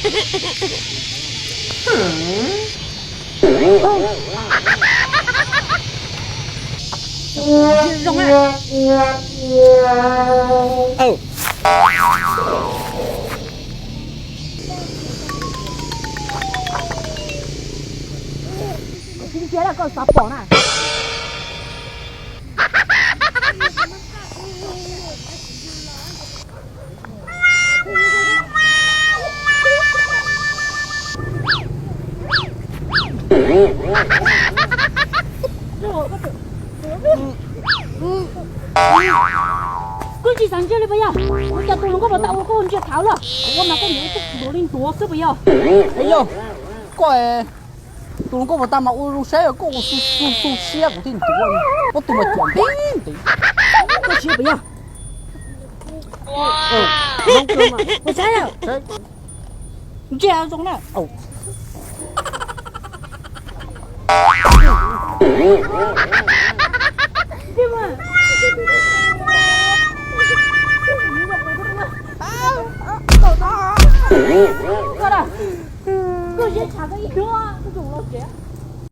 Zoo na. Tsis ntsia lawm koj xav pom na. Koj tsis xav ntsia li puas yog? Ua cas tus hluas nkauj puas tau ua koj ntsia thaum lawm? Kuv ua mas koj ntuav li ntuav xwb puas yog? Yog koj, tus hluas nkauj puas tau mas ua zoo saib koj ua xu xu siab kuv thiaj ntuav. Koj tus mas cuam ntev ntev. Koj siab puas yog? Puas saib? Ntsia zoo na. Koj siab tshaj koj ib duab koj tseem los tsev.